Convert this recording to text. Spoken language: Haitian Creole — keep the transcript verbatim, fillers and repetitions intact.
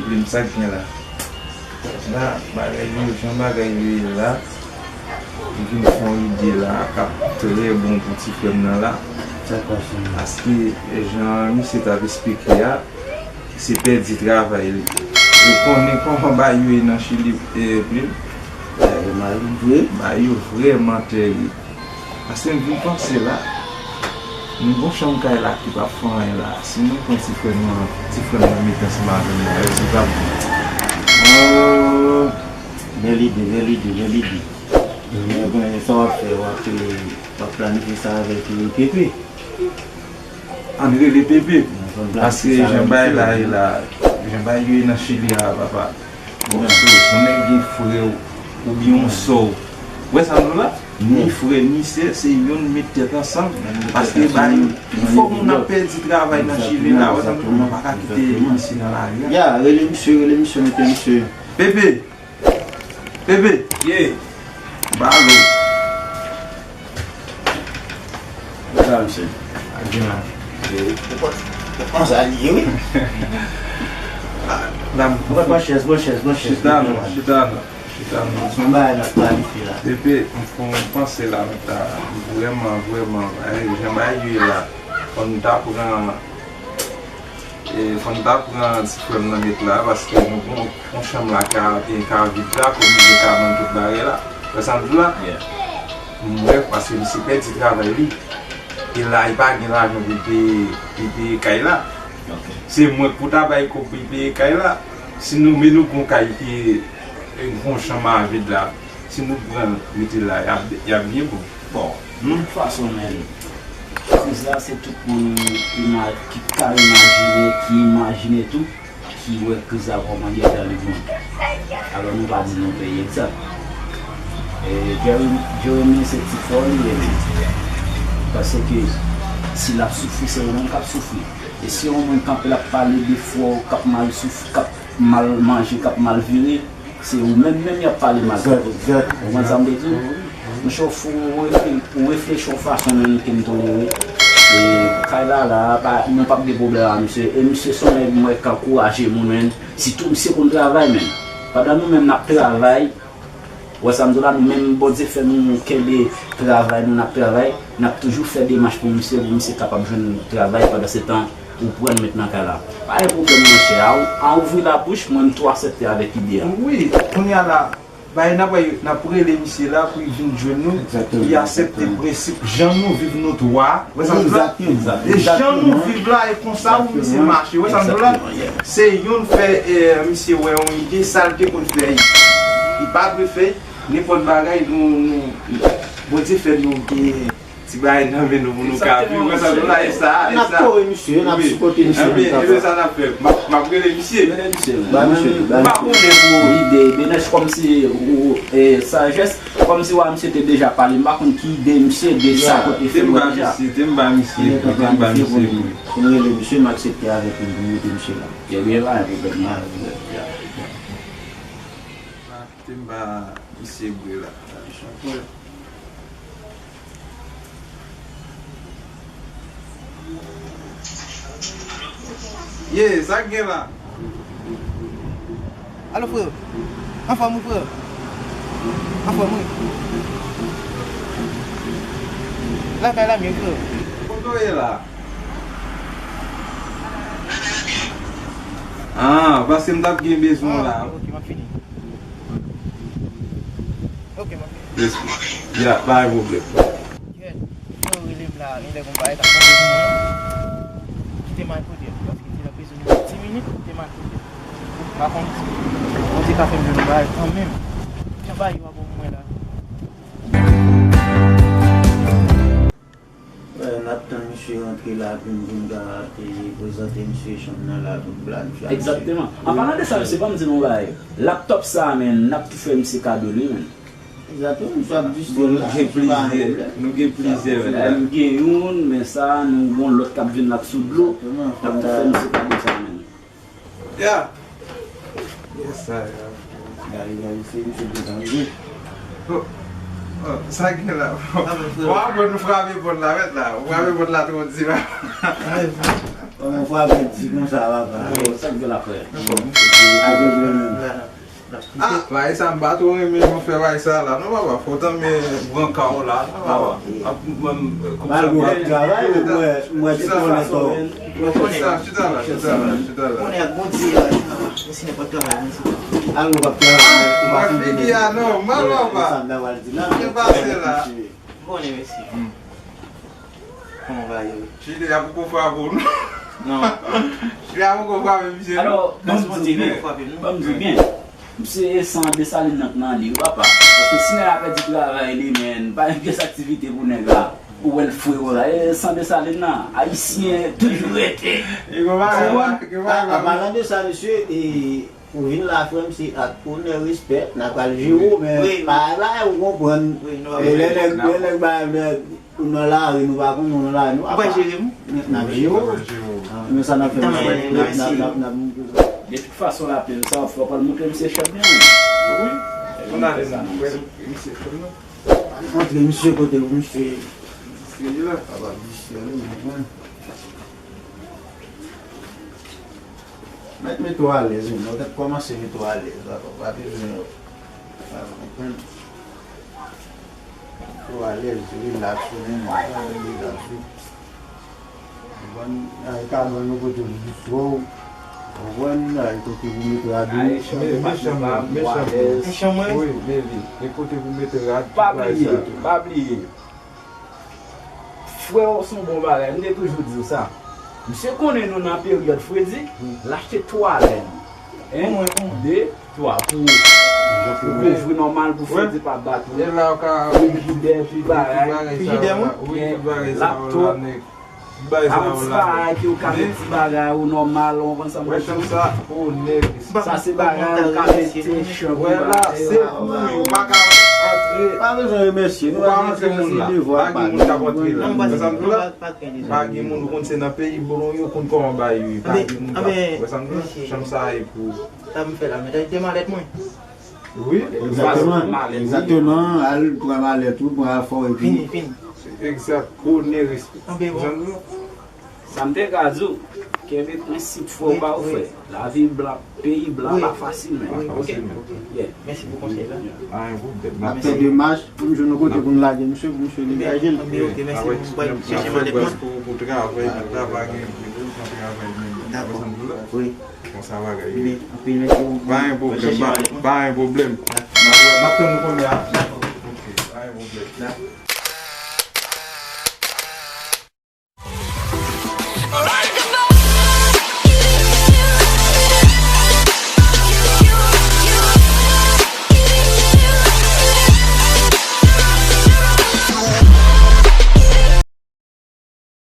Plim, sa k gen la? La, bagay yo, jan bagay yo ye la, li vin fè yon ide la k ap trè bon pou ti frè m nan la. Sa k pase? Paske jan misye t ap esplike a, se pèdi travay li. Ou konnen kòman bagay yo ye nan Chili, e, Plim? Bagay yo mal vre. Bagay yo vrèman tèrib. Paske m vin panse la, nou gon chanm kay la ki p ap fè anyen la. Si nou pran ti frè m nan, ti frè m nan mete ansanm avè m la, èske l p ap bon? Oh, bèl ide, bèl ide, bèl ide. Men, sa w ap fè, w ap, w ap planifye sa avèk, e, Pepe. Ann rele Pepe. Paske jan bagay la ye la, jan bagay yo ye nan Chili a, papa. Bon, si yon nèg gen frè w, oubyen yon sè w, ou wè sa m di w la? Ni frè, ni sè, se youn met tèt ansanm. Paske bagay yo, pi fò moun ap pèdi travay nan Chili la, ou wè sa m di w, nou pa ka kite misye nan lari a. Ya, rele misye, rele misye, mete misye. Pepe! Pepe! Ye! Balo! Sa, misye? Ak gen la. Ou konn sa li ye, wi. Dam. Pran, pran chèz, pran chèz, pran chèz. Chita non, chita non, chita non. Se yon bagay n ap planifye la. Pepe, m fè yon panse la, nou ta vrèman, vrèman, eh, jan bagay yo ye la, fò nou ta pran E, fò n ta pran ti frè m nan met la, paske nou gon yon chanm la ka, e, ka vid la, pou misye ka vann tout bagay la. Wè sa m di w la? M wè, paske misye pèdi travay li. E la, li pa gen lajan pou l peye, pou l peye kay la. Se mwen k pou ta bay kòb pou l peye kay la. Si nou, men nou gon kay ki, e, gon chanm a vid la. Si nou pran l mete la, y ap, y ap byen bon. Bon, de tout fason, men, kriz la, se tout moun ima-, ki ka imajine, ki imajine tou, ki wè kriz la kòman li ye nan lemond. Alò, nou pa di nou peyi egzanp. E, Jeremy, Jeremy se ti frè w li ye, men. Paske si l ap soufri, se ou menm k ap soufri. E si yon moun kanpe, l ap pale de frè w k ap mal souf-, k ap mal manje, k ap mal vire, se ou menm menm y ap pale mal. Egzak, egzak. Ou konprann sa m vle di w? Monchè, ou fou, ou refle-, ou reflechi yon fason menm ke m tolere. E kay la, la, pa, nou p ap gen pwoblèm a misye. E misye se yon nèg m wè k ankouraje moun, men. Sitou misye konn travay, men. Pandan nou menm n ap travay, ou wè sa m di w la, nou menm Bondye fè nou kenbe travay nou, n ap travay, n ap toujou fè demach pou misye, pou misye kapab jwenn travay pandan se tan ou pran l met nan kay la. Pa gen pwoblèm, monchè. A ou, a ouvri labouch, mwen m tou aksepte avèk ide a. Wi, kounye a la, bay n ap, n ap rele misye la pou l vin jwenn nou, li aksepte prensip jan nou viv nou twa. Wè sa m di w la? E jan nou viv la, e konsa pou misye mache. Wè sa m di w la? Se youn fè, e, misye wè yon ide, sa l te konn fè, li pa dwe fè, nenpòt bagay, nou, nou, Bondye fè nou gen ti bagay nan men nou pou nou ka viv. Wè sa m di w la, e sa, e sa. N ap kore misye, n ap sipòte misye. Ebyen, ebyen, sa n ap fè. M ap, m ap rele misye. Rele misye, men. Ba misye, ba misye. M pa konnen pou ide, Benèch, kòmsi, ou, e, sajès, kòmsi wa misye te deja pale, m pa konn ki ide misye, de sa kote fè deja. Te m ba misye, te m ba misye, te m ba misye, wi. Pou nou rele misye, m aksepte avèk ou pou mete misye la. Ebyen, pa gen pwoblèm. Kite m ba misye bri la. Ye, sa k gen la? Alo, frè. Anfòm, wi, frè. Anfòm, wi. Lakay la m ye, frè. Kote w ye la? Ah, paske m t ap gen bezwen w la. Ah, ok, ok, m ap vini. Ok, m ap vini. Yes. Ya, pa gen pwoblèm. Yeah. Yo rele m la, gen lè gon bagay k ap pase pou mwen. Kite m al kote l, paske m te nan prizon depi ti minit, kite m al kote l. Pa konn si Bondye ka fè m jwenn yon bagay kanmenm. Jan bagay yo ap ban mwen la. Wè, n ap tann misye rantre la pou n, pou n ka, e, prezante misye chanm nan la, pou n planifye a misye. Egzakteman. An palan de sa, mesye, ban m di nou yon bagay. Laptòp sa a, men, n ap tou fè misye kado li, men. Egzakteman, misye ap jis la, se pa yon pwoblèm. Nou gen plizyè, nou gen plizyè, men la. M gen youn, men sa, nou gon lòt k ap vin la k sou dlo. Egzakteman, n ap tou fè misye kado sa, men. Ya. Yes, sa, ya. Gade, gade, se misye deja rive. Oh, oh, sa gen la. W ap wè nou frape pòt la, mèt la. Ou frape pòt la twò di la. Yon fwa ke di konsa, papa. Sa k gen la, frè? Avèg yo menm. Ah, bagay sa m pa twò renmen jan w fè bagay sa la. Non, papa, fò w tanmen branka w la. Non, papa. Ap, mwen, kòm sa, malgre w ap travay, ou mwen, mwen te konnen to. Chita, chita la, chita la, chita la. Konnen ak Bondye la. Mwen se nenpòt travay, mwen se. Al, ou p ap travay, ou pa figi a nòmal, papa. Sa m ta pral di la. Ki pase la? Konnen, mesye. Kòman w va ye? Chita, y a poko frape w, non? Non. Chita, y a poko frape misye, non? Alò, ban m di w byen. Ban m di w byen. Misye e san Desalin nan k nan li, wi, papa. Paske si nèg la pèdi travay li, men, pa gen pyès aktivite pou nèg la. Ou wè l fre, wè la. E san Desalin nan, Ayisyen toujou rete. E konpa, e konpa. An palan de sa, mesye, e, ou vin la, frè m, se ak onè, respè, n a pral jere w, men pa la, ou konprann. E lè nèg, lè nèg ba, lè ou nan lari, nou pa konnen ou nan lari, nou pa jere m. N ap jere w. Men sa n ap fè, n ap, n ap, n ap, n ap. De tout fason, lapèl sa, fò w pral montre misye chèf li an. Wi. Ann ale, misye, ann ale. Montre misye kote pou misye. Misye la. Papa visye, wi, men. Mèt mete w alèz, wi. Mwen t ap kòmanse mete w alèz la, papa, pa bezwen, pa konprann. Mete w alèz, relax, wi, men, relax, wi. Konprann? Ay, ka ban yon kote pou sou, konprann? Ay, kote pou mete rad ou. Ay, chanm, mechan, mechan, mechan. Wi, baby, e kote pou mete rad, tout bagay sa tou. Pa bliye, pa bliye. Frè w se yon bon bagay, m te toujou di w sa. Misye konnen nou nan peryòd fredi, l achte twa lèn. En, de, twa pou, pou kouvri nòmal, pou fredi pa bat ou. Frijidè, tout bagay. Frijidè, wi. Laptop. Ap ti bagay ke ou ka met ti bagay ou nòmal, ou konprann sa m vle di w? Sa se bagay ou ka mete chanm. Wè la, se pou ou, ou pa ka antre. Pa bezwen remèsye, nou pa gen moun la. Pa gen moun k ap antre la. Wè sa m di w la? Pa gen moun, ou konn se nan peyi blan yo konn kòman bagay yo ye. Pa gen moun k ap, wè sa m di w la? Chanm sa e pou ou. Sa m fè la, mentalité malèt mwen. Wi, egzakteman, egzakteman, al pran malèt ou, pran afè w epi. Fini, fini. Egzak, onè, respè. Anben bon. Sa m te ka di w, kenbe prensip frè w ba w frè. Lavi blan, peyi blan pa fasil menm. Wi, ok. Yeah. Mèsi pou konsèy la. Pa gen pwoblèm. N ap fè demach pou n jwenn yon kote pou n lage misye, pou misye degaje l. Anben ok, mèsi. Mwen pral chèche malèt mwen. Pou, pou travay, pou travay, gen, gen travay menm. Dakò. Wi. Konsa bagay ye. Anpil mèsi pou. Pa gen pwoblèm, pa, pa gen pwoblèm. N ap, n ap tann ou kounye a. Ok, pa gen pwoblèm.